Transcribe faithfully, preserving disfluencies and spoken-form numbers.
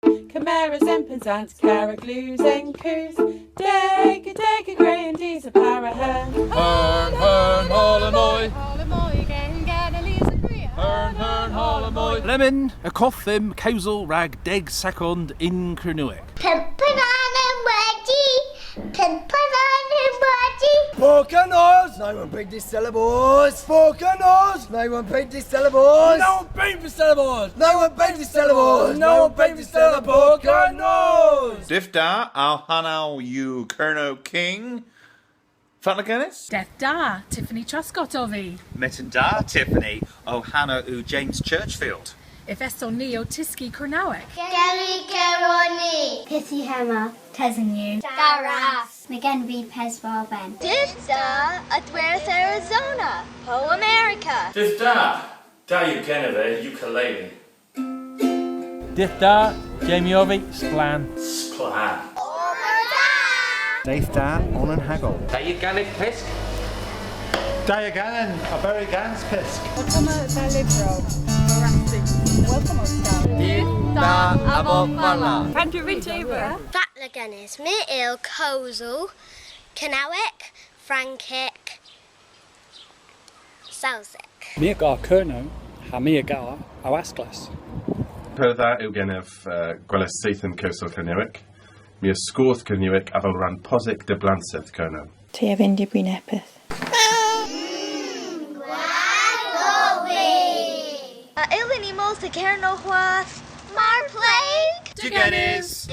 Kemeres en Pennsans, Karrek Lus en Koos, deg, deg a gre yn dus a Para Hern. Hern, hern, holla moy. Holla moy, gen, gen, Elisa Bria. Hern, hern, holla moy. Lemmyn, y koth dhymm kewsel rag deg sekond yn Kernewek. Pymp onan y'n wedi, pymp onan y'n wedi. Pork an nos, no one paid these syllables. Pork an nos, no one paid these syllables. No one paid these syllables. No one paid these syllables. No one paid these syllables. Pork an nos. Dydh da, ow hanow yw Kernow King. Fatla genes? Dydh da, Tiffany Truscott ov vy. Myttin da, Tiffany. Ow hanow yw James Churchfield. Yth eson ni ow tyski Kernewek. Geri geron ni. Pyth yw hemma? Tesen yw. Da ras. Mae gen vy peswar benn. Dydh da, a-dhiworth Arizona, po Amerika. Dydh da, da yw genev vy ukulele. Dydh da, Jamie ov vy, splann. Splann. Dydh da, onan hag oll. Da yw genev pysk. Da yw genen oberi gans pysk. Welcome to the lyfrow. Welcome, Oscar. Dydh da, a bobel. Pandr'a vynn'ta? Fatla genes? My a yll kewsel Kernewek, Frankek, Sowsnek. My a gar Kernow, ha my a gar ow asklos. Pur dha yw genev, eh, gweles seythen kewsel Kernewek. My a skoodh Kernewek avel rann posek dyblansedh Kernow. Ty a vynn dybri neppyth. A yllyn ni mos dhe Gernow hwath? Mar pleg! Duw genes!